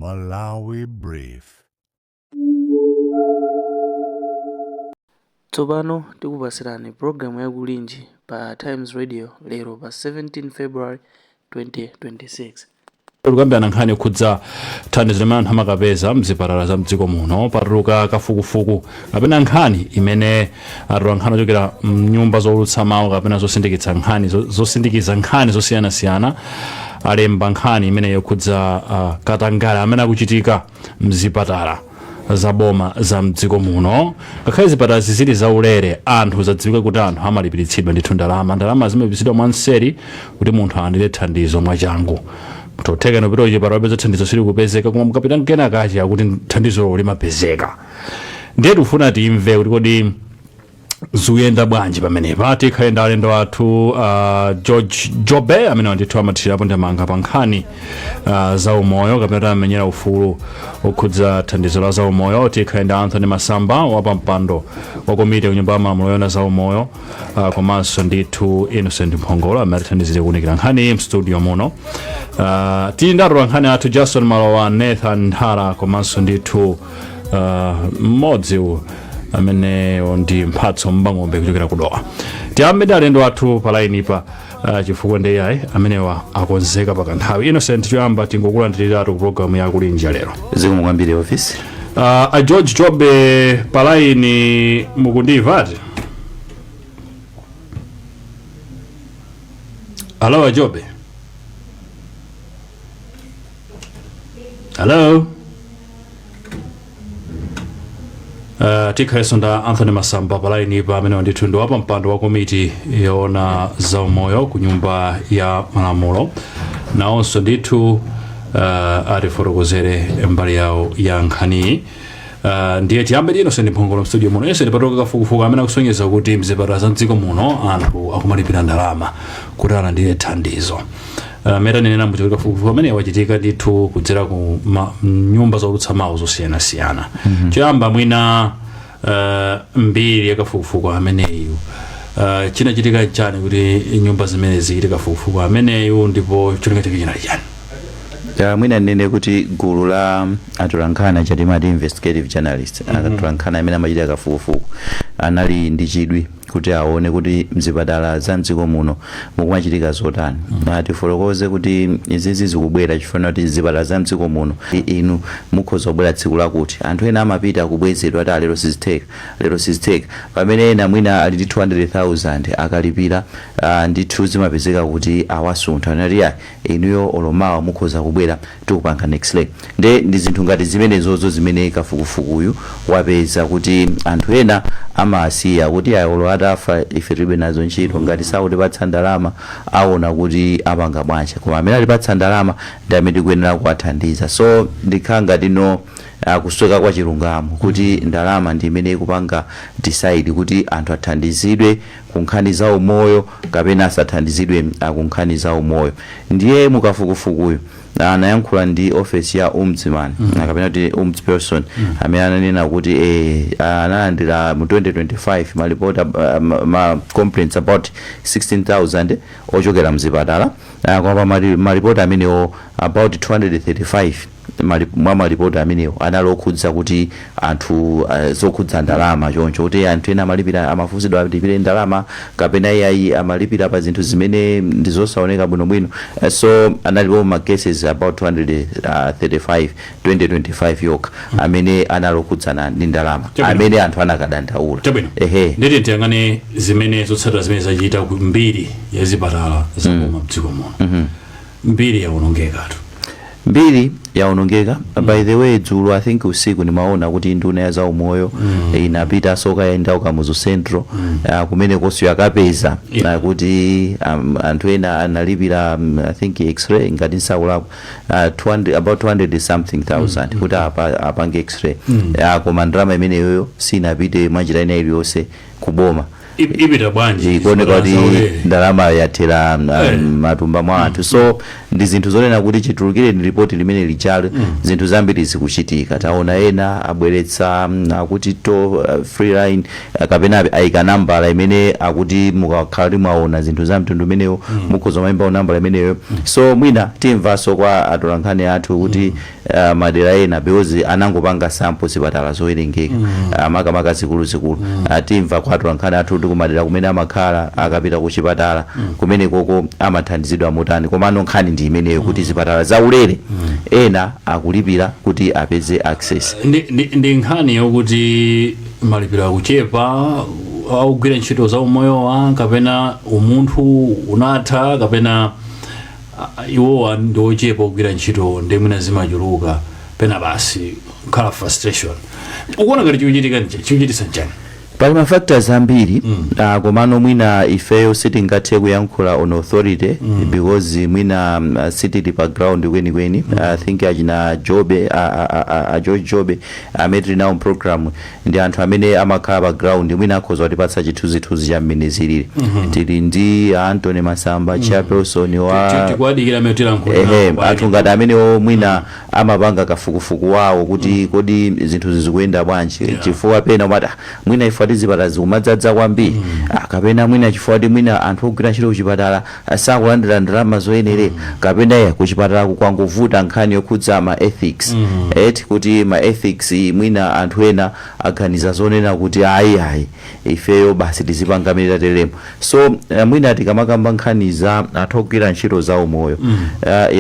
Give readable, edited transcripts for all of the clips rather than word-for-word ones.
Malawi Brief. Tsopano tikupatsirani programu ya Kulinji pa Times Radio lero pa 17 February 2026. Tikukambirana nkhani yokhudza thandizo limene anthu amakapeza mzipatala za mdziko muno. Patuluka kafukufuku kapena nkhani imene atola nkhani ochokera mnyumba zowulutsa mawu kapena zosindikitsa nkhani zosindikiza nkhani zosiyanasiyana alemba nkhani imene yokhudza katangale amene akuchitika mzipatala za boma za mdziko muno. Ngakhale zipatala zili zaulere, anthu zadziwika kuti anthu amalipiritsidwa ndithu ndalama. Ndalama zimalipiritsidwa mwanseri kuti munthu alandire thandizo mwachangu. Totheka nopita kuchipatala wapeza thandizo silikupezeka, koma mukapita mkenakachi akuti thandizolo limapezeka. Ndiye tikufuna timve kuti kodi zikuyenda bwanji pamenepa. Tikhale ndi alendo athu, George Jobe, amene ndithu amathirirapo ndemanga pa nkhani za umoyo kapena kuti amenyera ufulu okhudza thandizo la za umoyo. Tikhale ndi Anthony Masamba, wapampando wa komiti ku nyumba ya malamulo yoona za umoyo, komanso ndithu Innocent Mphongolo amene atithandizire kuunikira nkhani mstudio muno. Tili ndi atola nkhani athu Jason Malowa, Nathan Nthara, komanso ndithu mmodzi amene ndi Mphatso Mbang'ombe kuchokera kudowa. Tiyambe ndi alendo athu pa line pa, chifukwa ndi ayi amenewa akonzeka pakanthawi. Innocent, choyamba tingokulandiriratu ku programu ya Kulinji lero. Zikomo kwambiri, office. A George Jobe pa line, mukundimvati? Hello, a Jobe? Hello? Tikhalenso nda Anthony Masamba pa line pa, amene ndithu ndi wapampando wa komiti yoona zaumoyo ku nyumba ya malamulo. Nawonso ndithu atifotokozere mbali yawo ya nkhaniyi. Ndiye tiyambe ndi Innocent Mphongolo mstudio muno. Innocent, patuluka kafukufuku amene akusonyeza kuti mzipatala za mdziko muno anthu akumalipira ndalama kuti alandire thandizo. Mmene tanenera muja kuti kafukufuku amene wachitika ndithu kudzera ku nyumba zowulutsa mawu zosiyanasiyana. Choyamba mwina, mbiri ya kafukufuku ameneyu, chinachitika chani kuti nyumba zimene zichite kafukufuku ameneyu, ndipo cholinga chake chinali chani? Ya, mwina ndinene kuti gulu la atolankhani aja timati investigative journalist, atolankhani amene amachita kafukufuku, anali ndi chidwi kuti aone kuti mzipatala za mdziko muno mukumachitika zotani. Tifotokoze kuti izizi zikubwera chifukwa kuti zipatala za mdziko muno, inu mukhoza kubwera tsiku lakuti, anthu ena amapita kubwezedwa ati, "Lero sizitheka, lero sizitheka," pamene ena mwina ali ndi 200,000 akalipira, ndithu zimapezeka kuti awasuntha, anati, "Ayi, inuyo olo mawa mukhoza kubwera, tikupanga x-ray." Nde ndi zinthu ngati zimenezozo zimene kafukufukuyu wapeza, kuti anthu ena amasiya kuti ayi, olo atafa ife tilibe nazo ntchito, ngati sakutipatsa ndalama aona kuti apanga bwanji, koma amene atipatsa ndalama ndi amene tikuyenera kuwathandiza. So ndikhala ngati no kusweka kwa chilungamo, kuti ndalama ndi imene ikupanga decide kuti anthu athandizidwe ku nkhani za umoyo kapena asathandizidwe ku nkhani za umoyo. Ndiye mukafukufukuyu anayankhula ndi ofesi ya ombudsman, kapena kuti ombudsperson, amene ananena kuti analandira mu 2025 malipoti, ma complaints about 16,000 ochokera mzipatala, koma pa malipoti amenewo about 235 mwa malipoti amenewo anali okhudza kuti anthu, zokhudza ndalama choncho, kuti anthu ena amalipira, amafunsidwa alipire ndalama kapena iyayi, amalipira pa zinthu zimene ndi zosaoneka bwinobwino. So analipo ma cases about 235 2025 yokha amene anali okhudzana ndi ndalama amene anthu anakadandaula. Chabwino. Ehe. Nditi tiyang'ane zimene zotsatira zimene zachita ku mbiri ya zipatala zaboma mdziko muno. Mbiri yaonongekatu. Mbiri yaonongeka. By the way, dzulo, I think usiku, ndimaona kuti nduna ya zaumoyo inapitanso kayenda Kamuzu Central, kumene konso yakapeza kuti anthu ena analipira, I think x-ray, ngati nsakulakwa, 200, about 200 something thousand kuti apange x-ray, koma ndalama imeneyoyo sinapite mwanjira ina iliyonse kuboma. Ipita bwanji? Ikuoneka kuti Zaulere. ndalama yathera matumba mwa anthu. So Ndi zinthu zonena kuti chitulukireni ripoti limene lijalo, zinthu zambiri zikuchitika. Taona ena abweretsa akuti toll free line, kapena ayika nambala imene akuti mukakhala kuti mwaona zinthu za mtundu umenewo, mukhoza mayimba nambala imeneyo. So mwina timvanso kwa atolankhani athu kuti madera ena, because anangopanga sample zipatala zowerengeka, makamaka zikuluzikulu. Timva kwa atolankhani athu kuti kumadera kumene amakhala, akapita ku chipatala kumene koko amathandizidwa motani. Komano nkhani ndi imeneyo, kuti zipatala zaulere ena akulipira kuti apeze access. Ndi nkhani yokuti malipiro akuchepa akugwira ntchito za umoyowa, kapena umunthu unatha, kapena iwowa ndi ochepa ogwira ntchito, ndi mwina zimachuluka, pena basi kukhala frustration? Ukuona ngati chikuchitika chikuchititsa nchani? Pali ma factors ambiri, komano mwina ifeyo sitingathe kuyankhula on authority because mwina sitili pa ground kwenikweni. I think achina Jobe, a George Jobe amene tili nawo program, ndi anthu amene amakhala pa ground, mwina akhoza kutipatsa chithunzithunzi cha mmene zilili. Tili ndi Anthony Masamba, chairperson wa Tikuwadikira amene tilankhula. Ehe, anthu ngati amenewo mwina amapanga kafukufuku wawo kuti kodi zinthu zikuyenda bwanji, chifukwa pena umati, "Ah, mwina ife tizipatala zikumadzaza kwambiri, kapena mwina chifukwa kuti mwina anthu ogwira ntchito kuchipatala sakulandira ndalama zoyenerera, kapena ya kuchipatala kwangovuta nkhani yokhudza ma ethics, eti kuti ma ethics, mwina anthu ena aganiza zonena kuti ayi, ayi, ifeyo basi tizipanga mmene tateremo." So mwina tikamakamba nkhani za anthu ogwira ntchito za umoyo,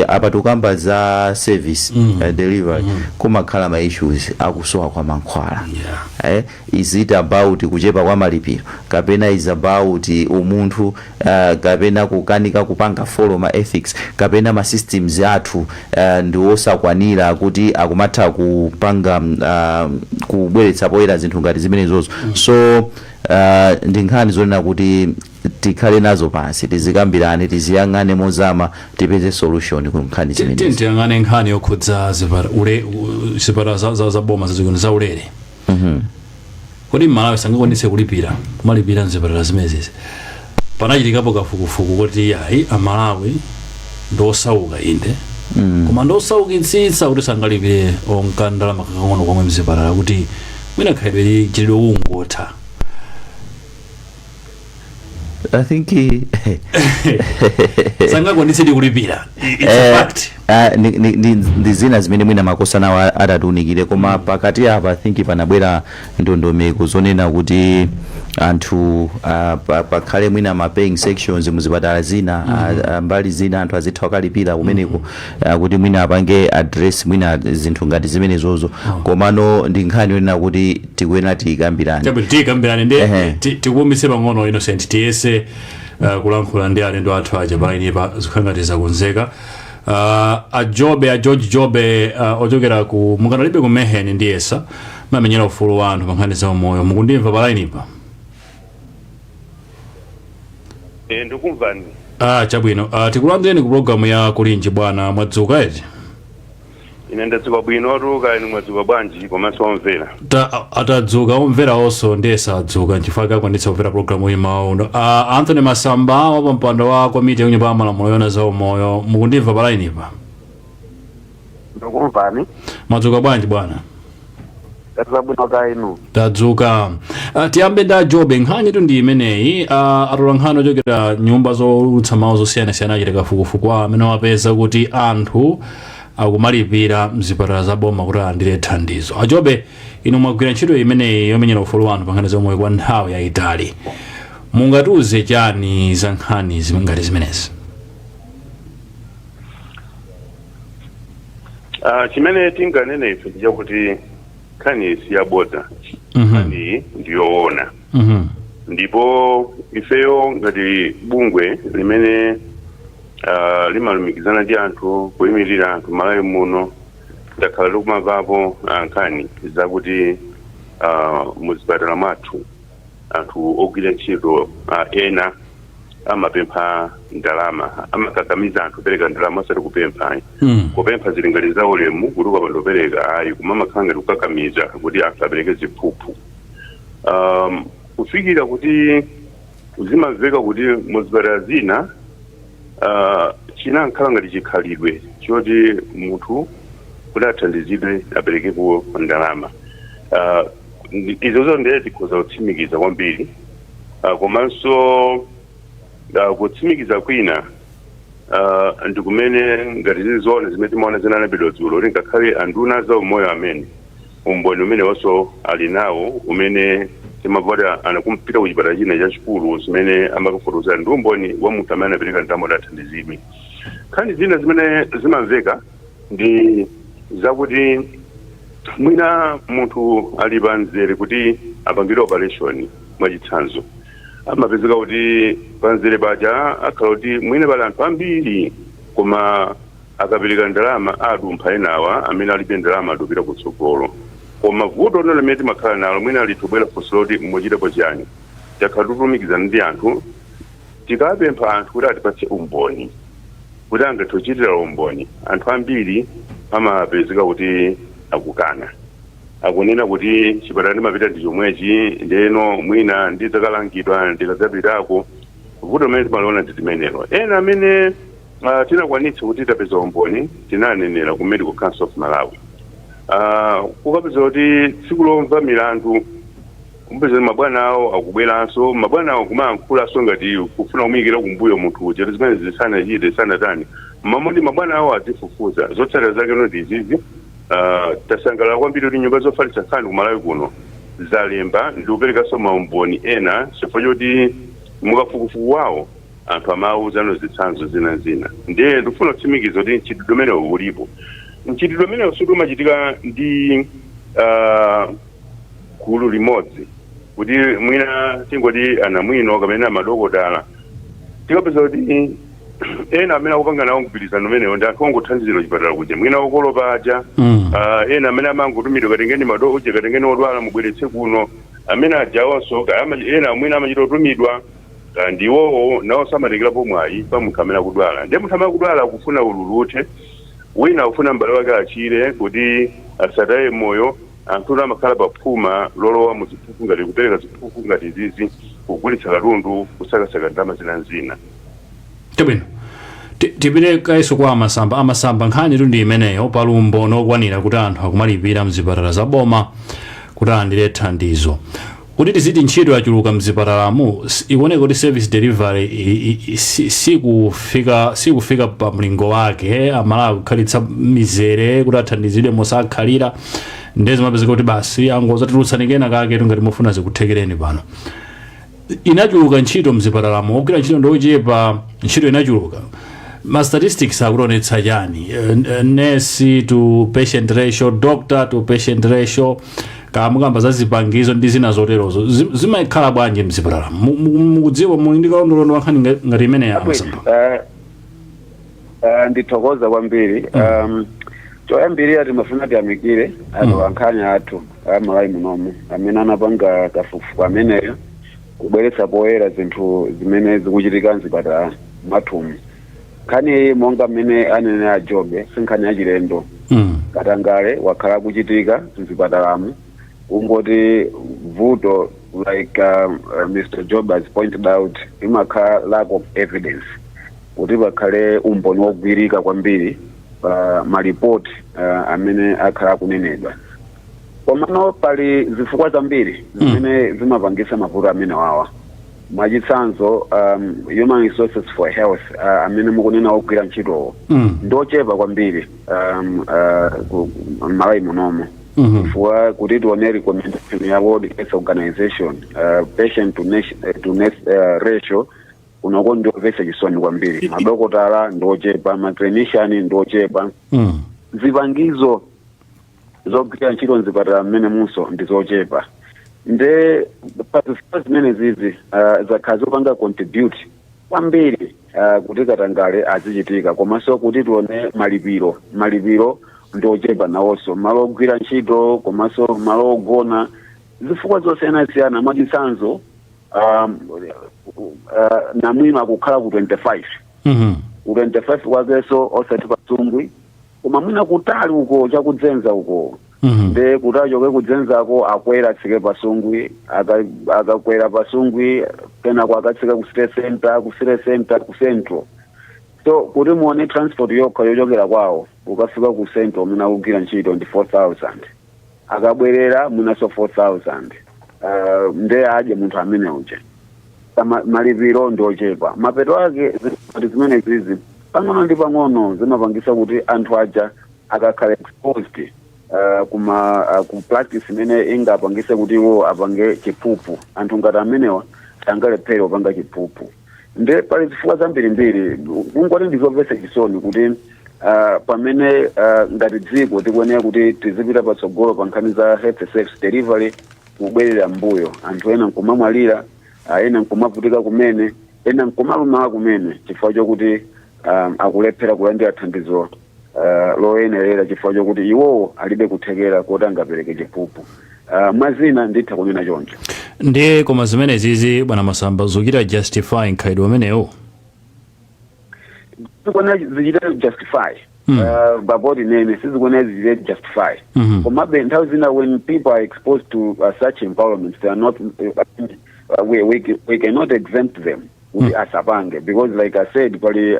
apa tikukamba za service delivery, kumakhala ma issues akusowa kwa mankhwala. Is it about kuchepa kwa malipiro, kapena is about umunthu, kapena kukanika kupanga follow ma ethics, kapena ma systems athu ndi osakwanira kuti akumatha kupanga kubweretsa poyera zinthu ngati zimenezozo? So ndi nkhani zonena kuti tikhale nazo pansi, tizikambirane, tiziyang'ane mozama, tipeze solution ku nkhani zimenezi. Tiyang'ane nkhani yokhudza zipatala za boma zazikulu zaulere. Kodi Mmalawi sangakwanitse kulipira, kumalipira mzipatala zimenezi? Panachitikapo kafukufuku kuti ayi, Amalawi ndosauka inde, koma ndosaukitsitsa kuti sangalipire onka ndalama kakang'ono komwe mzipatala, kuti mwina khalidwe chilidwe ungotha? I think Sangakwanitse ndi kulipira, it's a fact. Ndi zina zimene mwina makosanawo atatiunikire, koma pakati apa I think panabwera ndondomeko zonena kuti anthu pakhale mwina ma paying sections muzipatala zina, mbali zina anthu azitha kukalipira kumeneko, kuti mwina apange address mwina zinthu ngati zimenezozo. Komano ndi nkhani yonena kuti tikuyenera tiyikambirane. Chabwino, tiyikambirane ndi tikuumitse pang'ono, Innocent, tiyese kulankhula ndi alendo athu aja palainipa. Zikhala ngati zakonzeka. A Jobe, a George Jobe, ochokera ku mukanalibe ku MEHEN, ndiyesa mamenyera ufulu wa anthu pa nkhani za umoyo, mukundimva palainipa? Eh, ndikumvani. Ah, chabwino. Tikulandireni ku programu ya Kulinji, bwana. Mwadzuka eti? Ine ndadzuka bwino, kaya mwadzuka bwanji komanso omvera? Atadzuka omvera onso, ndiyesa adzuka, nchifukwa akwanitsa kumvera programu iyi mawu. Anthony Masamba, wapampando wa komiti ya kunyumba ya malamulo yona za umoyo, mukundimva palainipa? Ndikumvani. Mwadzuka bwanji, bwana? Tadzuka bwino, kaya inu? Tadzuka. Tiyambe ndi aJobe. Nkhani tu ndi imeneyi. Atola nkhani ochokera nyumba zowulutsa mawu zosiyanasiyana achita kafukufuku awo amene wapeza kuti anthu akumalipira mzipatala za boma kuti alandire thandizo. AJobe, inu mwagwira ntchito imeneyi yomenyera ufulu wa anthu pa nkhani zaumoyo kwa nthawi yayitali. Mungatiuze chani za nkhani ngati zimenezi? Chimene tinganene ife ndi chakuti nkhani si yabodza. Nkhani ndiyoona. Ndipo ifeyo ngati bungwe limene limalumikizana ndi anthu, kuyimirira anthu Malawi muno, takhala tikumamvapo nkhani zakuti muzipatala mwathu anthu ogwira ntchito ena amapempha ndalama, amakakamiza anthu kupereka ndalama, osati kupempha ayi. Kupempha zili ngati za ulemu kuti ukapanda kupereka ayi, koma amakhala ngati kukakamiza kuti anthu apereke ziphuphu, kufikira kuti zimamveka kuti muzipatala zina Chinakhala ngati chikhalidwe choti munthu kuti athandizidwe aperekepo ndalama. Izozo ndiye tikhoza kutsimikiza kwambiri. Komanso kutsimikiza kwina ndi kumene ngati zilizoona zimene timaona zinalembedwa dzulo, kuti ngakhale anduna za umoyo amene umboni umene wonso ali nawo, umene timavota anakumpita ku chipatala china chachikulu, zimene amakafotokozera ndi umboni wa munthu amene anapereka ndalama kuti athandizidwe. Nkhani zina zimene zimamveka ndi zakuti mwina munthu ali pamzere kuti apangidwe operation. Mwachitsanzo, amapezeka kuti pamzere paja akhala kuti mwina pali anthu ambiri, koma akapereka ndalama adumpha enawa amene alibe ndalama, adupita kutsogolo. Koma vuto lino limene timakhala nalo, mwina litubwera funso loti muchitepo chani, takhala tikulumikizana ndi anthu, tikapempha anthu kuti atipatse umboni kuti angathe kuchitira umboni, anthu ambiri amapezeka kuti akukana, akunena kuti chipatala ndimapita ndi chomwechi, ndeno mwina ndidzakalangidwa ndikadzapitako. Vuto limene timaliona ndi limenelo. Ena amene tinakwanitsa kuti tapeza umboni, tinanenera ku Medical Council of Malawi. Kukapeza kuti tsiku lomva milandu kumpeza mabwana awo akubweranso, mabwana awo kumayankhulanso ngati kufuna kumuyikira kumbuyo munthu uja kuti zimene zisanachite sanatani, mamoti mabwana awo azifufuza. Zotsatira zake no ndi izizi. Tasangalala kwambiri kuti nyumba zofalitsa nkhani ku Malawi kuno zalemba ndi kuperekanso maumboni ena, chifukwa choti mukafukufuku wawo anthu amawuzano zitsanzo zina zina. Ndiye ndikufuna kutsimikiza kuti mchitidwe umenewu ulipo. Mchitidwe umenewu suti umachitika ndi gulu limodzi, kuti mwina tingoti anamwino kapena madokotala. Tikapeza kuti ena amene akupanga nawo mgwirizano umenewo ndi anthu ongothandizira chipatala kuja, mwina okolopa aja, ena amene amangotumidwa, katengeni madoje, katengeni odwala mubweretse kuno, amene ajawonso ena mwina amachita kutumidwa, ndiwowo nawonso amatengerapo mwayi pa munthu amene akudwala. Ndiye munthu amene akudwala akufuna ululuthe, wina akufuna m'bale wake achire kuti asataye moyo. Anthu amakhala pa phuma lolowa mu ziphuphu, ngati kupereka ziphuphu ngati zizi, kugulitsa katundu, kusakasaka ndalama zina zina. Chabwino. Tipite kayeso kwa amasamba. Amasamba, nkhani tu ndi imeneyo. Pali umboni okwanira kuti anthu akumalipira mzipatala za boma kuti alandire thandizo. Kuti tiziti ntchito yachuluka mzipatalamu, ikuoneka kuti service delivery sikufika pa mlingo wake. Amalawi kukhalitsa mizere kuti athandizidwe mosakhalira, ndiye zimapezeka kuti basi angoza tulutsani kena kake ngati mufuna zikuthekereni. Pano inachuluka ntchito mzipatalamo, ogwira ntchito ndochepa, ntchito inachuluka. Ma statistics akutionetsa chani? Nurse to patient ratio, doctor to patient ratio, kamukamba za zipangizo ndi zina zoterozo, zimakhala bwanji mzipatala? Mukudziwa, muli ndi kalondolondo wankhani ngati imene ya amasamba? Ndithokoza kwambiri. Choyambirira timafuna tiyamikire atolankhani athu amalawi munomu amene anapanga kafukufuku ameneyo kubweretsa poyera zinthu zimene zikuchitika mzipatala mwathumu. Nkhani iyi, monga mmene anene a Jobe, si nkhani yachilendo. Katangale wakhala kuchitika mzipatalamu, kungoti vuto, like Mr Job has pointed out, imakhala lack of evidence, kuti pakhale umboni wogwirika kwambiri pa malipoti amene akhala akunenedwa. Komano pali zifukwa zambiri zimene zimapangisa mavuto amene wawa. Mwachitsanzo, human resources for health, amene mukunena ogwira ntchitowo, ndochepa kwambiri m'Malawi munomo, chifukwa kuti tione recommendation ya World Health Organization, patient to nurse ratio kunoko ndiomvetsa chisoni kwambiri. Madokotala ndiochepa, maclinician ndiochepa, zipangizo zogwira ntchito mzipatala mmene munso ndi zochepa. Nde pazifukwa zimene zizi zakhala zopanga contribute kwambiri kuti katangale azichitika. Komanso kuti tione malipiro, malipiro ndiochepa nawonso, malo ogwira ntchito komanso malo ogona, zifukwa zosiyanasiyana. Mwachitsanzo, namwino akukhala ku 25, ku 25 kwakenso osati pasungwi, koma mwina kutali uko chakudzenza uko. Nde kuti achoke kudzenzako akwera atsike pasungwi, akakwera pasungwi, kenako akatsika ku city center, ku city center ku central. So kuti muone, transport yokha yochokera kwawo ukafika ku center umene akugwira ntchito ndi 4000, akabwerera munaso 4000. Nde adye munthu amene uja. Malipiro ndi ochepa. Mapeto ake zinthu zimene zizi pang'ono ndi pang'ono zimapangisa kuti anthu aja akakhala exposed kuma ku practice imene ingapangise kuti iwo apange chiphuphu, anthu ngati amenewa sangalephere kupanga chiphuphu. Nde pali zifukwa zambirimbiri. Kungoti ndizomvetsa chisoni kuti pamene ngati dziko tikuyenera kuti tizipita patsogolo pa nkhani za health service delivery, kubwerera mbuyo, anthu ena nkumamwalira, ena nkumavutika kumene, ena nkumalumala kumene, chifukwa chokuti akulephera kulandira thandizo loyenerera, chifukwa chokuti iwowo alibe kuthekera kuti angapereke chiphuphu. Mwazina nditha kunena choncho. Ndiye koma zimenezizi, bwana Masamba, zikuchita justify mkhalidwe umenewu? Zikuona zichite justify? Baboti nene sizikuona zichite justify. Komabe nthawi zina when people are exposed to such environments, they are not we cannot exempt them kuti asapange, because like I said, pali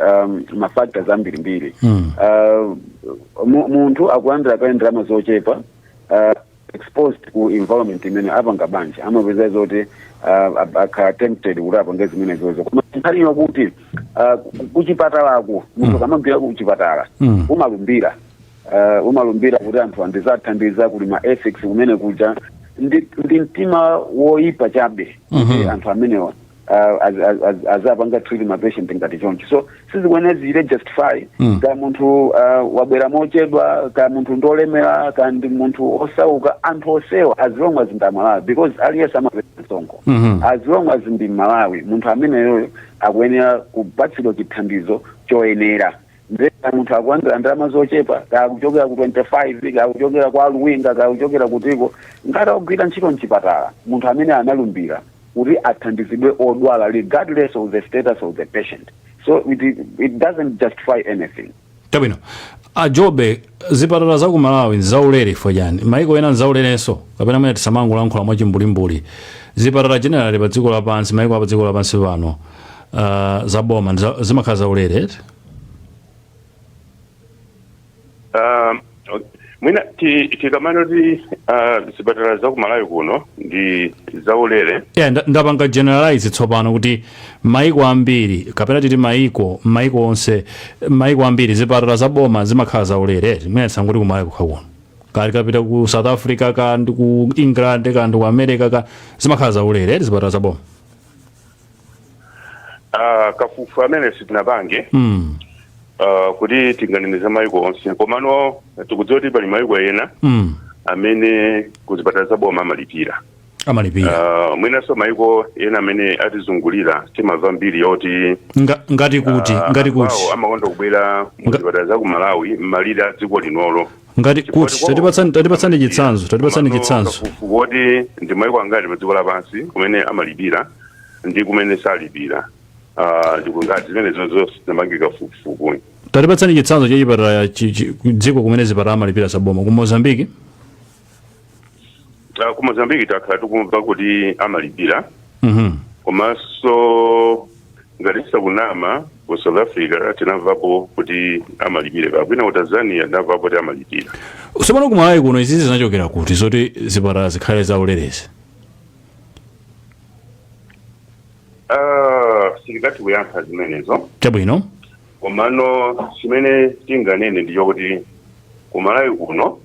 ma factors ambirimbiri. Munthu akulandira kale ndalama zochepa, exposed ku environment imene apanga banja, amapeza zoti akhala tempted kuti apange zimene zozo. Koma nkhani yokuti kuchipatalako munthu kamagwira kuchipatala, umalumbira kuti anthu andizathandiza, kuli ma ethics kumene kuja, ndi mtima woyipa chabe kuti anthu amenewa azapanga treat ma patient ngati choncho. So sizikuyenera zichite justify. Ka munthu wabwera mochedwa, ka munthu ndolemera, ka ndi munthu osauka, anthu osewa, as long as ndi Amalawi, because aliyense amapeza msonkho, as long as ndi Malawi, munthu ameneyoyo akuyenera kupatsidwa chithandizo choyenera. Nde munthu akulandira ndalama zochepa, kakuchokera ku 25, kakuchokera kwa Luwinga, kakuchokera kutiko, ngati akugwira ntchito mchipatala, munthu amene analumbira kuti athandizidwe odwala regardless of the status of the patient. So it doesn't justify anything. Chabwino. Ajobe, zipatala za ku Malawi nzaulere ifo chani? Maiko ena nzaulerenso, kapena mwina tisamangolankhula mwachimbulimbuli? Zipatala generally pa dziko lapansi, maiko apa dziko lapansi pano, zaboma zimakhala zaulere, eti? Okay. Mwina tikamanoti zipatala za ku Malawi kuno ndi zaulere, yeah, ndapanga generalize tsopano kuti maiko ambiri, kapena titi maiko onse, maiko ambiri zipatala zaboma zimakhala zaulere, eti? Mwina tisangoti ku Malawi kokha kuno. Kali kapita ku South Africa, ka ndi ku England, ka ndi ku America, ka zimakhala zaulere, eti, zipatala zaboma? Kafukufuku amene sitinapange kuti tinganene za maiko onse, komano tikudziwa kuti pali maiko ena amene kuzipatala zaboma amalipira. Amalipira. Mwinanso maiko ena amene atizungulira timamva mbiri yoti Ngati kuti? Ngati anthu kuti? awo amakonda kubwera muzipatala za ku Malawi m'malire a dziko linolo. Ngati Chifukwa kuti? kwawo Tatipatsani amalipira. chitsanzo, tatipatsani Komano chitsanzo. kafukufuku woti ndi maiko angati pa dziko lapansi kumene amalipira ndi kumene salipira, ndikungati zimene zonse zinapange kafukufuku. Tatipatsani chitsanzo cha chipatala dziko kumene zipatala amalipira zaboma. Ku Mozambiki? Ku Mozambiki takhala tikumva kuti amalipira. Komanso ngati sakunama, ku South Africa tinamvapo kuti amalipira, kapena ku Tanzania tinamvapo kuti amalipira. Tsopano ku Malawi kuno izizi zinachokera kuti, zoti zipatala zikhale zaulerezi? Sitingathe kuyankha zimenezo. Chabwino. Komano chimene tinganene ndi chokuti ku Malawi kuno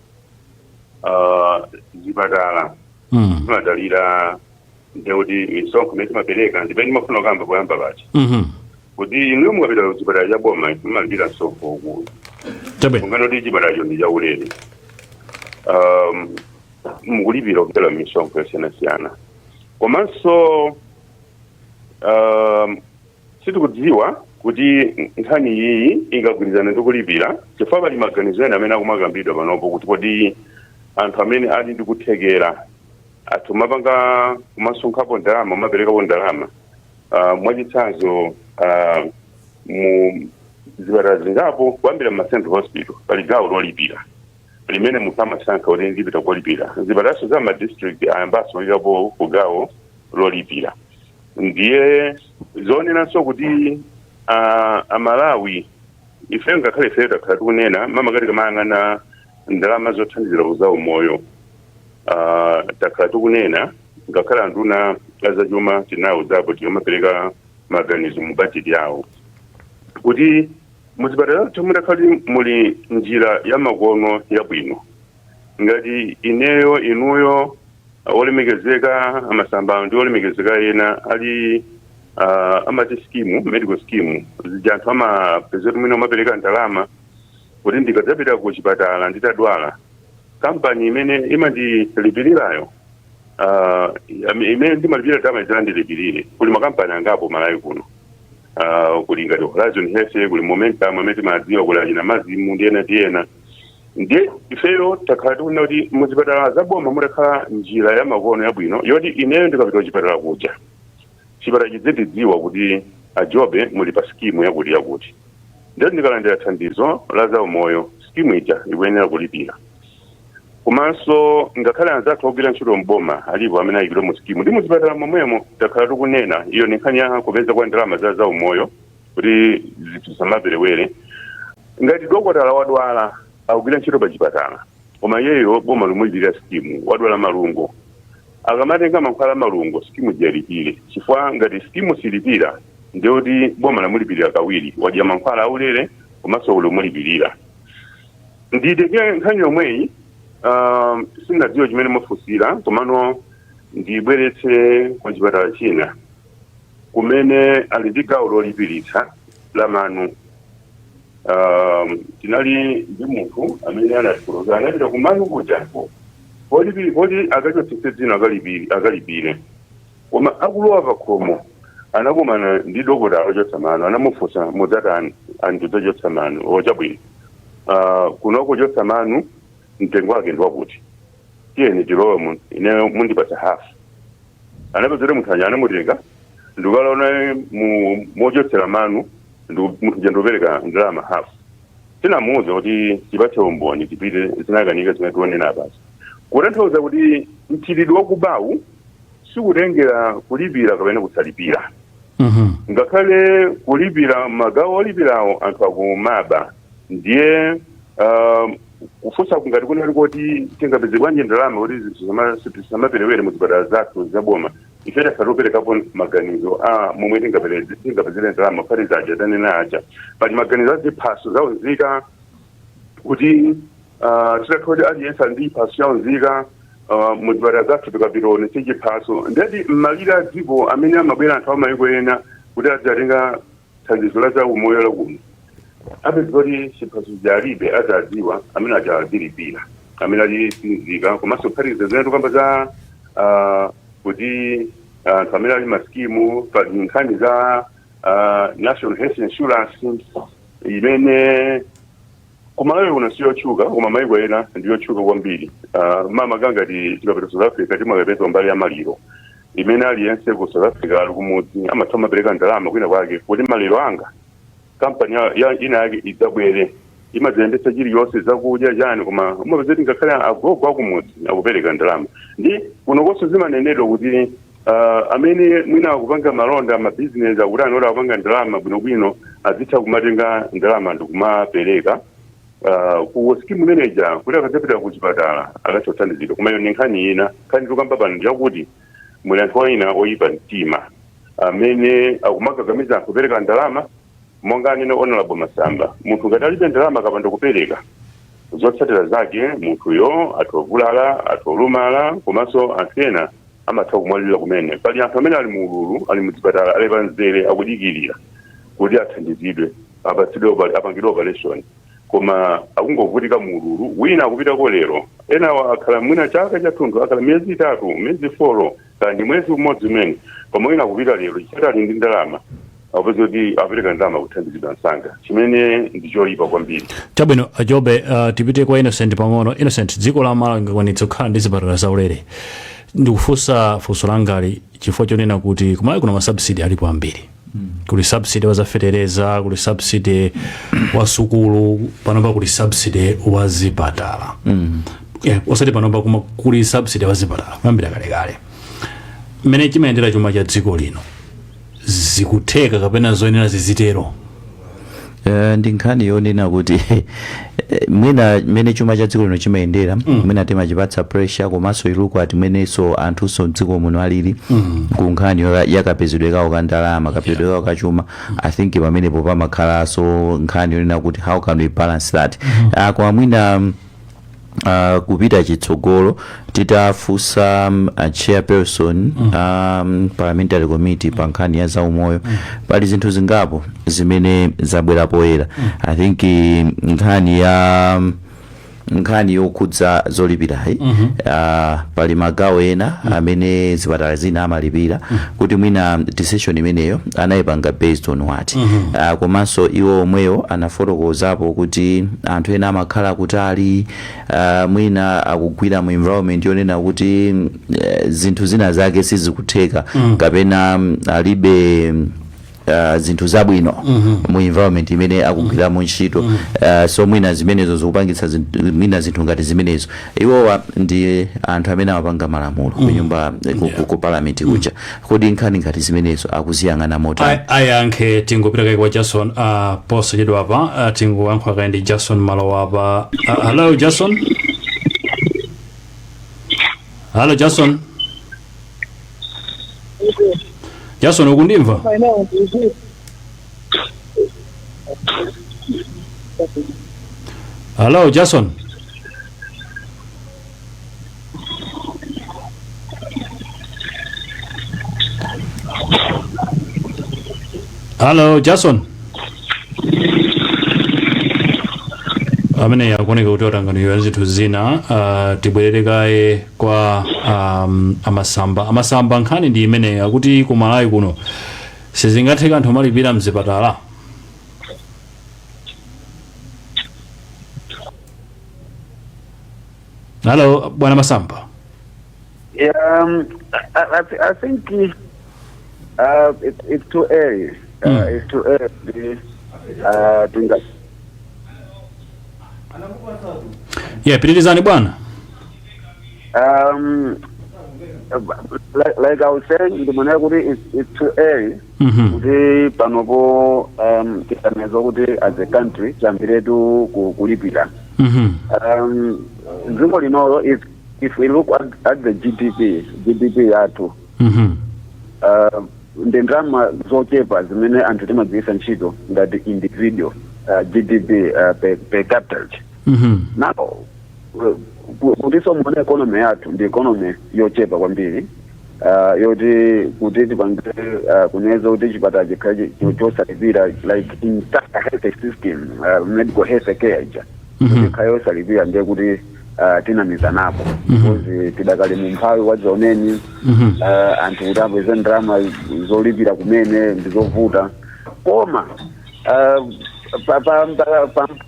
zipatala zimadalira ndekuti misonkho imene timapereka. Ndimene ndimafuna kukamba poyamba paja kuti inuyo mukapita ku chipatala cha boma mumalipira msonkho ukulu. Unganoti chipatalacho ndi chaulere, mukulipira kupitala misonkho yosiyanasiyana. Komanso sitikudziwa kuti nkhani iyi ingagwirizane ndi kulipira, chifukwa pali maganizo ena amene akumakambidwa panopo kuti kodi anthu amene ali ndi kuthekera athu mapanga kumasonkhapo ndalama, maperekapo ndalama. Mwachitsanzo, mu zipatala zingapo kuyambira ma central hospital pali gawo lolipira limene munthu amasankha kuti ndipita kolipira. Zipatalaso za ma district ayambanso kuyikapo ku gawo lolipira. Ndiye zoonenanso kuti Amalawi ife, ngakhale ife takhala tikunena makamaka tikamayang'ana ndalama zothandizira za umoyo, takhala tikunena, ngakhale anduna azachuma tinawuzapo tikamapereka maganizo mu bajeti yawo, kuti muzipatala zathu mudakhali muli njira ya makono yabwino, ngati ineyo, inuyo, olemekezeka amasamba ndi olemekezeka ena ali amati scheme, medical scheme zija, anthu amapeza kuti mwina umapereka ndalama kuti ndikadzapita ku chipatala nditadwala, kampani imene imandilipirirayo, imene ndimalipira ndalama idzandilipirire. Kuli makampani angapo Malawi kuno, kuli ngati Horizon Health, kuli Momentum amene timadziwa, kuli achina Mazimu ndi ena ndi ena. Ndiye ifeyo takhala tikunena kuti muzipatala zaboma mutakhala njira ya makono yabwino yoti ineyo ndikapita kuchipatala kuja, chipatala chidzidziwa kuti ajobe muli pa scheme yakuti yakuti, ndiye ndikalandira thandizo la zaumoyo, scheme ija ikuyenera kulipira. Komanso ngakhale anzathu ogwira ntchito mboma alipo amene ayikidwa mu scheme ndi muzipatala momwemo. Takhala tikunena, iyo ni nkhani ya kupeza kwa ndalama za zaumoyo kuti zinthu zisamaperewere. Ngati dokotala wadwala, akugwira ntchito pa chipatala, koma iyeyo boma limulipirira scheme, wadwala malungo, akamatenga mankhwala malungo, scheme iyalipire, chifukwa ngati scheme silipira, ndiyoti boma lamulipirira kawiri, wadya mankhwala aulere komanso limulipirira. Nditenge nkhani yomweyi, sinadziwa chimene mufunsira, komano ndibweretse kwa chipatala china kumene ali ndi gawo lolipiritsa la manu. Tinali ndi munthu amene anatifotokoza, anapita kumanu kuja poti akachotsetse dzino, akalipire, koma akulowa pa khomo anakumana ndi dokotala ochotsa mano. Anamufunsa, "Mudzatani?" "Andidzachotsa mano." "Ochabwino, kuno kuchotsa mano mtengo wake ndi wakuti, tiyeni tilowe mu ine mundipatsa hafu." Anapeza kuti munthu anya anamutenga ndikalaona mu mochotsera manu, munthu uja ndikupereka ndalama hafu. Tinamuwuza kuti tipatse umboni tipite, zinakanika. Zimene tionena apazi kutanthauza kuti mchitidwe wakubawu sikutengera kulipira kapena kusalipira. Ngakhale kulipira, magawo olipirawo anthu akumaba. Ndiye kufunsa kungati kunali kuti tingapeze bwanji ndalama kuti zinthu zisamaperewere muzipatala zathu zaboma, ife takhala toperekapo maganizo a momwe tingapezere ndalama. Kuphatikiza aja tanena aja, pali maganizo aziphaso zaunzika, kuti titakhala kuti aliyense ali ndi chiphaso chaunzika, muzipatala zathu tikapita onetse chiphaso, ndeti mmalire a dziko amene amabwera anthu amayiko ena kuti adzatenga thandizo la zaumoyo lakuno, apeza kuti chiphaso chalibe, azadziwa amene aja azilipira amene ali sinzika. Komanso kuphatikiza zimene tikamba za kuti anthu amene ali ma scheme, pali nkhani za National Health Insurance imene kumalawi kuno siyotchuka, koma maiko ena ndiyotchuka kwambiri. Makamaka ngati tikapita South Africa, timakapeza mbali ya maliro imene aliyense ku South Africa ali kumudzi amatha mapereka ndalama kwina kwake kuti maliro anga kampani ina yake idzabwere, imadzayendetsa chiliyonse, zakudya, chani, koma umapeza kuti ngakhale agogo akumudzi akupereka ndalama. Ndi kunokonso zimanenedwa kuti amene mwina akupanga malonda, mabizinesi, akuti anoti akupanga ndalama bwinobwino, azitha kumatenga ndalama ndikumapereka ku scheme manager kuti akadzapita ku chipatala akatha kuthandizidwa. Koma iyo ni nkhani ina. Nkhani tikamba pano ndiyakuti muli anthu ena oyipa mtima amene akumakakamiza anthu kupereka ndalama. Monga anene Honorable Masamba, munthu ngati alibe ndalama, akapanda kupereka, zotsatira zake munthuyo athovulala, atholumala, komanso anthu ena amatha kumwalira kumene. Pali anthu amene ali mu ululu, ali muzipatala, ali pa mzere akudikirira kuti athandizidwe, apatsidwe apangidwe operation, koma akungovutika mu ululu. Wina akupitako lero, ena akhala mwina chaka chathunthu, akhala miyezi 3, miyezi 4, kandi mwezi umodzi umene, koma wina akupita lero chifukwa ali ndi ndalama, apeza kuti apereka ndalama kuthandizidwa msanga, chimene ndi choyipa kwambiri. Chabwino, Ajobe, tipite kwa Innocent pang'ono. Innocent, dziko la Malawi ngakwanitsa kukhala ndi zipatala zaulere? Ndikufunsa funso langali chifukwa chonena kuti kumalawi kuno ma subsidy alipo ambiri. Kuli subsidy wa zafetereza, kuli subsidy wa sukulu, panopa kuli subsidy wa zipatala. Yeah, osati panopa, koma kuli subsidy wa zipatala kuyambira kalekale. Mmene chimayendera chuma cha dziko lino, Zikutheka kapena zoyenera zizitero? Ndi nkhani yonena kuti mwina mmene chuma cha dziko lino chimayendera, mwina timachipatsa pressure, komanso iluku ati mmenenso anthunso mdziko muno alili ku nkhani yakapezedwe kawo ka ndalama, kapezedwe kawo ka chuma. I think pamenepo pamakhalanso nkhani yonena kuti how can we balance that? Koma mwina kupita chitsogolo, titafunsa a chairperson parliamentary committee pa nkhani ya zaumoyo, pali zinthu zingapo zimene zabwera poyera. I think nkhani yokhudza zolipirayi, pali magawo ena amene zipatala zina amalipira, kuti mwina decision imeneyo anayipanga based on what? Komanso iwo omweyo anafotokozapo kuti anthu ena amakhala kutali, mwina akugwira mu environment yonena kuti zinthu zina zake sizikutheka, kapena alibe zinthu zabwino mu environment imene akugwiramo ntchito. So mwina zimenezo zikupangitsa mwina zinthu ngati zimenezo. Iwowa ndi anthu amene amapanga malamulo ku nyumba, ku parliament kuja. Kodi nkhani ngati zimenezo akuziyang'ana motani? Ayankhe. Tingopita kaye kwa Jason posachedwa apa. Tingoyankhula kaye ndi Jason Malowa. Hello Jason, hello Jason. Jason, ukundimva? Hello Jason. Hello Jason. Amene akuoneka kuti watanganidwa zinthu zina. Tibwerere kaye kwa amasamba. Amasamba, nkhani ndi imeneyi, akuti ku Malawi kuno sizingatheka anthu amalipira mzipatala. Hello bwana Masamba. Yeah, I think it's too early. It's too early. Yeah, pitirizani bwana. Like I was saying, ndimona kuti it's too early kuti panopo tisaneza kuti as a country tiyambiretu kulipira. Dziko linolo, if we look at the GDP yathu, ndi ndalama zochepa zimene anthu timagwiritsa ntchito ngati individual, GDP per capita. Now kutinso muone economy yathu ndi economy yochepa kwambiri, yoti kuti tipange kuneza kuti chipatala chikhale chosalipira, like entire health system, medical health care ija, kuti ikhale yosalipira, ndiye kuti tinamizanapo, because tidakali mu mphawi wadzaoneni. Anthu kuti apeze ndalama zolipira kumene ndizovuta, koma pa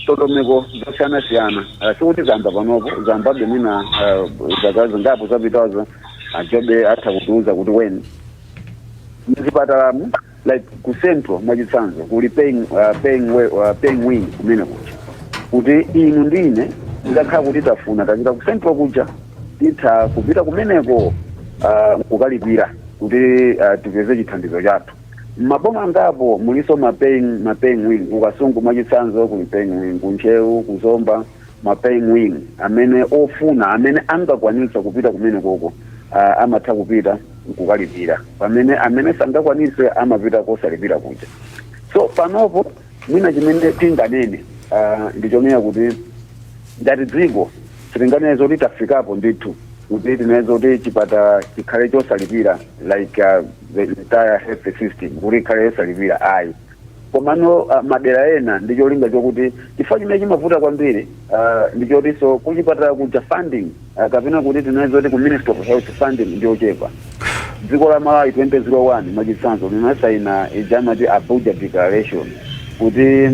ndondomeko zosiyanasiyana, sikuti zamba panopo, zambabe mwina zaka zingapo zapitazo. Ajobe atha kutiuza kuti weni mzipatalamu, like ku Central mwachitsanzo, kuli paying wing kumene kuja, kuti inu ndine ndakhala kuti tafuna tapita ku Central kuja, titha kupita kumeneko kukalipira kuti tipeze chithandizo chathu. Maboma angapo muliso ma paying wing. Kukasungu mwachitsanzo kuli paying wing, kuNtcheu, kuZomba, ma paying wing amene ofuna, amene angakwanitsa kupita kumene koko, amatha kupita nkukalipira, pamene amene sangakwanitse amapita kosalipira kuja. So panopo mwina chimene tinganene ndichonena kuti ngati dziko sitinganene zoti tafikapo ndithu kuti tinene zoti chipatala chikhale chosalipira, like the entire health system kuti ikhale yosalipira, ayi. Komano madera ena ndi cholinga chokuti, chifukwa chimene chimavuta kwambiri ndichotinso kuchipatala kuja funding, kapena kuti tinene zoti ku Ministry of Health funding ndiyochepa. Dziko la Malawi 2001 mwachitsanzo linasaina ija amati Abuja Declaration kuti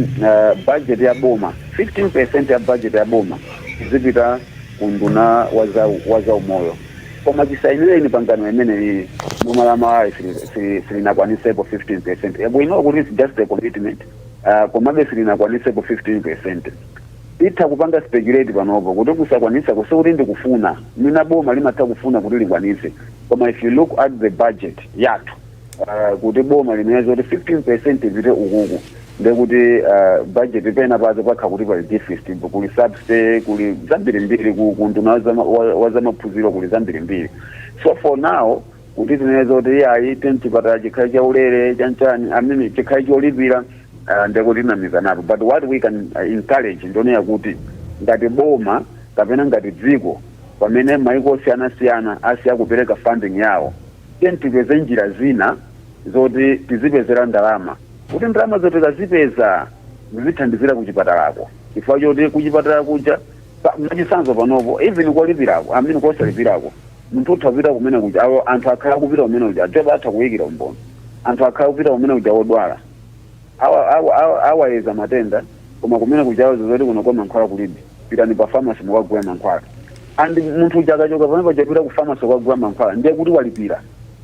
budget ya boma, 15% ya budget ya boma izipita ku nduna wa zaumoyo. Koma chisainireni pangano imeneyi, boma la Malawi silinakwanisepo 15%. We know kuti it's just a commitment, komabe silinakwanisepo 15%. Itha kupanga speculate panopo kuti kusakwanisa kusikuti ndikufuna, mwina boma limatha kufuna kuti likwanise, koma if you look at the budget yathu Kuti boma limene zoti 15% ipite ukuku, ndekuti budget pena pazo pakha kuti pali deficit, kuli subsidy, kuli zambirimbiri, ku nduna wa zamaphunziro, kuli zambirimbiri. So for now kuti tinene zoti iyayi, chipatala chikhale chaulere, chanchani, I mean, chikhale cholipira, ndekuti tinamizanapo. But what we can encourage, ndioneya kuti ngati boma kapena ngati dziko, pamene maiko osiyanasiyana asiya kupereka funding yawo, tiye tipeze njira zina zoti tizipezera ndalama, kuti ndalama zoti tikazipeza zizithandizira kuchipatalako, chifukwa choti kuchipatala kuja, mwachitsanzo panopo, even kolipirako, I mean, kosalipirako, munthu utha kupita kumene kuja, awo anthu akhala kupita kumene kuja, job atha kuyikira umboni, anthu akhala kupita kumene kuja wodwala, awayeza matenda, koma kumene kujawo zoti kuno kwa mankhwala kulibe, pitani pa pharmacy mukagula mankhwala. And munthu uja akachoka pamene pachapita ku pharmacy kukagula mankhwala, ndiye kuti walipira,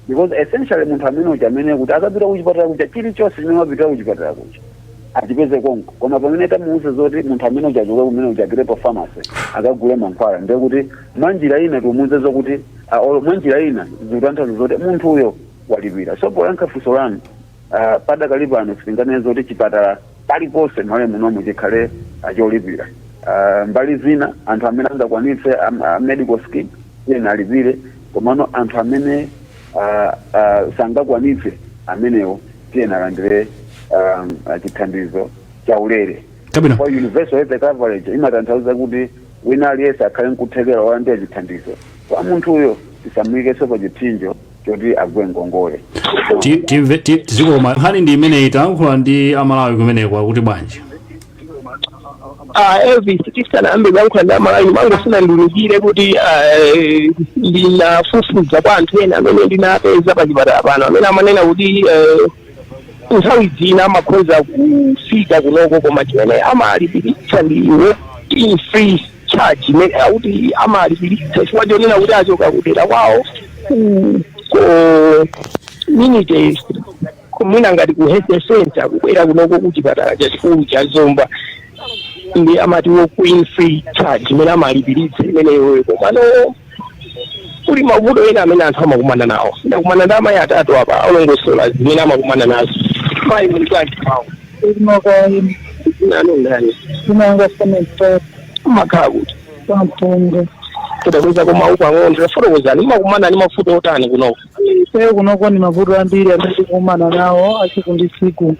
because essentially munthu amene uja amene kuti akapita kuchipatala kuja, chilichonse chimene wapitira kuchipatala kuja achipeze konko. Koma pamene tamuuza zoti munthu amene uja achoka kumene uja apite pa pharmacy akagule mankhwala, ndiye kuti mwanjira ina timuuze zokuti olo mwanjira ina zikutanthauza zoti munthu uyo walipira. So poyankha funso lanu, padakali pano sitinganene zoti chipatala paliponse m'Malawi munomu chikhale cholipira. Mbali zina anthu amene angakwanitse medical scheme ena alipire, komano anthu amene sangakwanitse, amenewo tiyena alandire chithandizo chaulere. Chabwino. Kwa universal health coverage imatanthauza kuti wina aliyense akhale nkuthekera wolandira chithandizo, kwa munthuyo tisamuyikeso pa chipsinjo choti agwe ngongole. Timve, zikoma nkhani ndi imeneyi. Tayankhula ndi Amalawi kumeneko, akuti bwanji? Ah, Elvis, tisanayambe kuyankhula ndi Amalawi, mangofuna ndiunikire kuti ndinafufuza kwa anthu ena amene ndinapeza pa chipatala pano, amene amanena kuti nthawi zina amakhoza kufika kunoko, koma chimene amalipiritsa ndi walk-in free charge, imene akuti amalipiritsa chifukwa chonena kuti achoka kudera kwawo ku community, mwina ngati ku health center, kubwera kunoko ku chipatala chachikulu cha Zomba, ndi amati walk-in free charge imene amalipiritsa imeneyoyo. Komano kuli mavuto ena amene anthu amakumana nawo. Ndakumana ndi amayi atatu apa, alongosola zimene amakumana nazo. Mayi, muli bwanji mawu? Inokaini. Nanu ndani? Inanga semester. Mmakhala kuti? Kwampunga. Kudakweza koma pang'ono, tafotokozani, mmakumana ndi mavuto otani kunoko? Ifeyo kunoko ni mavuto ambiri amene tikukumana nawo atsiku ndi tsiku.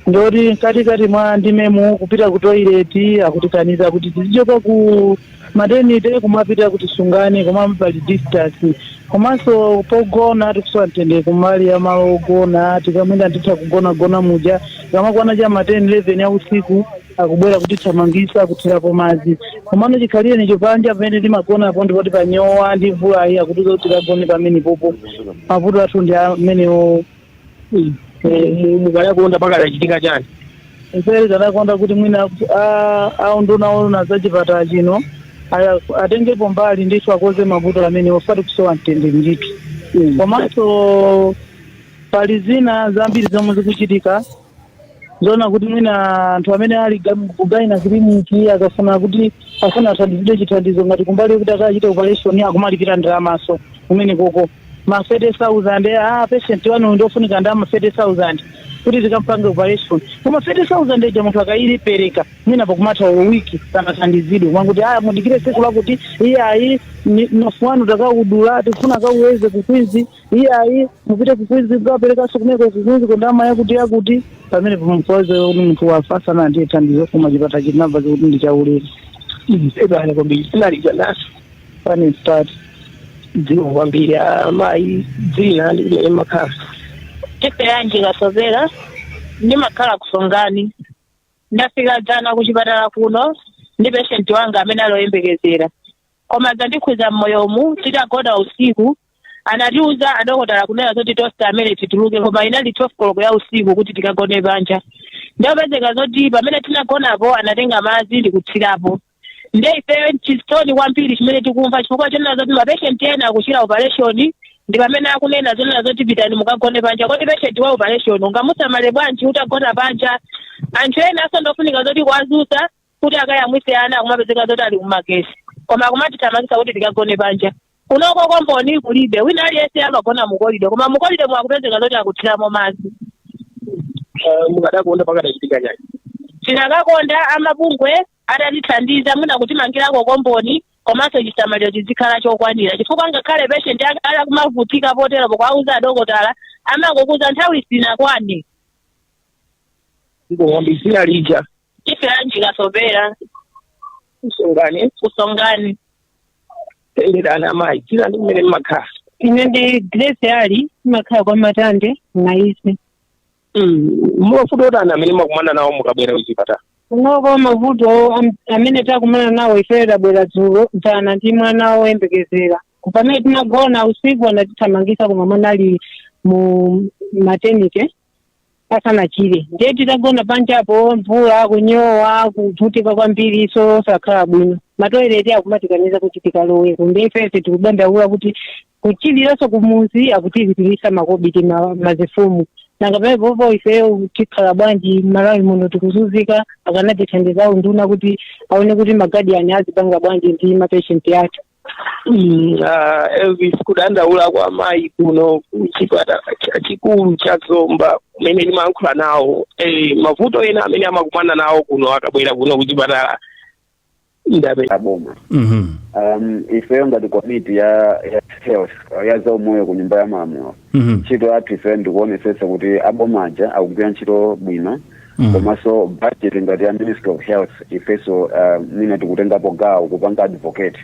Ndoti mkatikati mwa ndimemu, kupita ku toilet akutikaniza kuti tizichoka ku maternity kumapita kuti Sungani, koma pali distance. Komanso pogona tikusowa mtendere kumali ya malo ogona. Tikamwenda nditha kugonagona muja, tikamakwana cha ma 10 11 ya usiku akubwera kutithamangisa, kuthirapo madzi. Komano chikhalire nicho panja pamene timagonapo ndipoti panyowa ndi mvula ayi, akutiza kuti tikagone pamene popo. Mavuto athu ndi amenewo. Mukanakonda pakadachitika chani? Ifere tanakonda kuti mwina aunduna ona za chipatala chino atengepo mbali ndithu, akoze mavuto amene osati kusowa mtendere ndithu. Komanso pali zina zambiri zomwe zikuchitika, zoona kuti mwina anthu amene ali ku gynae clinic akafuna kuti afuna athandizidwe chithandizo, ngati kumbali kuti akachite operation, akumalipira ndalamaso kumene koko ma 30,000. Ah, patient wanu ndofunika ndalama 30,000 kuti tikampange operation, koma 30,000 ija munthu akayilipereka, mwina pakumatha wiki sanathandizidwe, mwakuti aya, mudikire tsiku lakuti. Iye ayi, mnofu wanu takaudula, tikufuna kauweze ku Queens. Iye ayi, mupite ku Queens, kukaperekanso kumeko ku Queens kundalama yakuti yakuti, pamene pamupose kuti munthu wafa sanandiye thandizo. Koma chipatala chinamva kuti ndi chaulere. Ebana kwambiri, tinalija naso. Pane start. Dziko kwambiri. Amayi, dzina ndi limene makhala? Tiferanji Kasopera, ndimakhala kuSongani. Ndafika dzana kuchipatala kuno ndi patient wanga amene aloyembekezera, koma zandikhudza m'moyomu. Titagona usiku, anatiuza adokotala kunena zoti tonse amene tituluke, koma inali 12 koloko ya usiku, kuti tikagone panja. Ndiyopezeka zoti pamene tinagonapo anatenga madzi ndikuthirapo. Nde ifeyo chisoni kwambiri chimene tikumva, chifukwa chonena zoti mapatient ena akuchira operation, ndi pamene akunena zonena zoti pitani mukagone panja. Kodi patient wa operation ungamusamale bwanji utagona panja? Anthu ena asandofunika zoti kuwazusa kuti akayamwise ana, akumapezeka zoti ali kumagesi, koma akumatithamangisa kuti tikagone panja. Kunoko komboni kulibe, wina aliyense amagona mu corridor, koma mu corridor mwakupezeka zoti akuthiramo madzi. Mukadakonda pakadachitika chani? Tinakakonda amabungwe atatithandiza mwina kutimangirako komboni, komanso chisamaliro chizikhala chokwanira, chifukwa ngakhale patient akumavutika potero, pokwauza adokotala amangokuza nthawi sinakwane. Ngombe lija. Ife Kasopera. Kusongani? Kusongani. Tenderani amayi, dzina ndi kumene mmakhala. Ine ndi Grace Ali, ndimakhala kwa Matande Naise. Mavuto otani amene makumana nawo mukabwera kuchipatala? Kunoko mavuto amene takumana nawo, ife tabwera dzulo, dzana, ndi mwana woyembekezera. Pamene tinagona usiku anatithamangisa, koma mwana ali mu maternity asanachire, ndiye titagona panjapo, mvula, kunyowa, kuvutika kwambiri, so sakhala bwino. Ma toilet akumatikaniza kuti tikaloweko, ndiye ifense tikudandaula kuti kuchiliranso kumuzi akutilipirisa makobiti mazifumu. Nanga pamenepopo ifeyo tikhala bwanji? Malawi muno tikuzunzika. Akanatithandizawo nduna kuti aone kuti ma guardian azipanga bwanji ndi ma patient athu. Elvis, kudandaula kwa amayi kuno kuchipatala chachikulu cha Zomba kumene ndimayankhula nawo, mavuto ena amene amakumana nawo kuno akabwera kuno kuchipatala ndape Aboma. Ifeyo ngati komiti ya health, ya zaumoyo ku Nyumba ya Malamulo, ntchito yathu ifeyo ndikuonesesa kuti abomaja akugwira ntchito bwino, komanso budget ngati ya Ministry of Health ifenso mwina tikutengapo gawo kupanga advocate.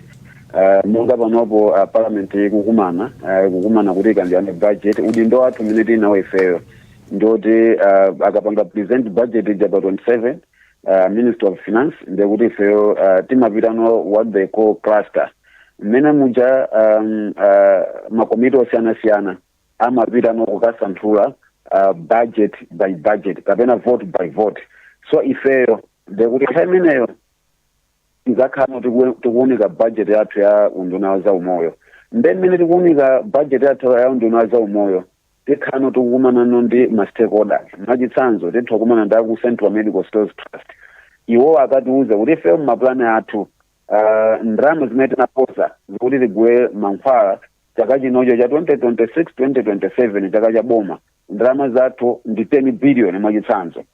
Monga panopo parliament ikukumana kuti ikambirane budget, udindo wathu umene tili nawo ifeyo ndoti akapanga present budget ija pa 27, Minister of Finance, ndekuti ifeyo timapitano what they call cluster, mmene muja makomiti osiyanasiyana amapitano kukasanthula budget by budget kapena vote by vote. So ifeyo ndekuti nthawi imeneyo izakhala tikuunika budget yathu ya Unduna wa Zaumoyo. Nde mmene tikuunika budget yathu ya Unduna wa Zaumoyo, tikhano tikukumanano ndi ma stakeholders. Mwachitsanzo, titha kukumana ndi aku Central Medical Stores Trust. Iwo akatiuza kuti ife mumapulani athu, ndalama zimene tinaposa zikuti tigule mankhwala chaka chinocho cha 2026 2027, chaka cha boma, ndalama zathu ndi 10 billion mwachitsanzo,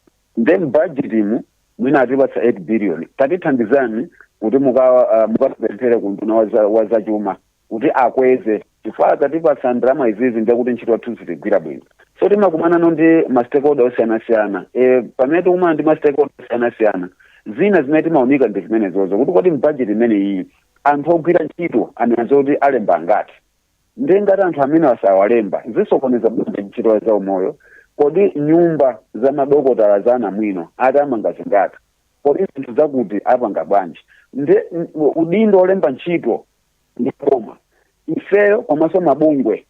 then budget imu mwina atipatsa 8 billion. Tatithandizani kuti mukatipemphere ku nduna wa zachuma kuti akweze, chifukwa akatipatsa ndalama izizi ndekuti ntchito yathu zitigwira bwino. So timakumanano ndi ma stakeholder osiyanasiyana. Pamene tikumana ndi ma stakeholder osiyanasiyana, zina zimene timaunika ndi zimenezozo, kuti kodi mbudget imene iyi anthu ogwira ntchito anazo kuti alemba angati? Ndi ngati anthu amene asawalemba, zisokoneza bwanji ntchito za umoyo? Kodi nyumba za madokotala za anamwino atamanga zingati? Kodi zinthu zakuti apanga bwanji? Ndi udindo olemba ntchito ndi boma. Ifeyo komanso mabungwe,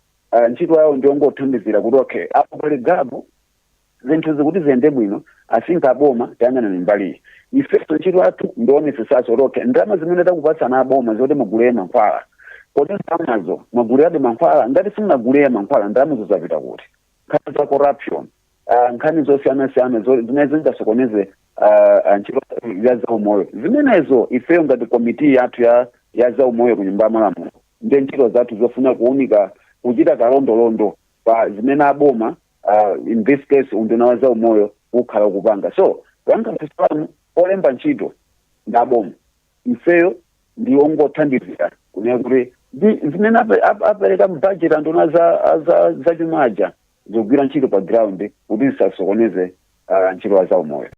ntchito yawo ndiyongothandizira kuti okay, apo pali gap, zinthu zikuti ziyende bwino, asinka aboma tayang'ana mbaliyi. Ifeso ntchito yathu ndionesesaso kuti okay, ndalama zimene takupatsana aboma zoti mugulire mankhwala, kodi ndalamazo mwaguliradi mankhwala? Ngati simunagulire mankhwala, ndalamazo zapita kuti? Nkhani za corruption, nkhani zosiyanasiyana zimene zingasokoneze ntchito ya zaumoyo, zimenezo ifeyo ngati komiti yathu ya zaumoyo ku Nyumba ya Malamulo, ndiye ntchito zathu zofuna kuunika, kuchita kalondolondo pa zimene aboma, in this case Unduna wa Zaumoyo, ukhala ukupanga. So kuyankha, olemba ntchito ndi aboma, ifeyo ndi ongothandizira kunena kuti ndi zimene apereka mbudget anduna za chumaja zogwira ntchito pa ground kuti zisasokoneze ntchito ya zaumoyo.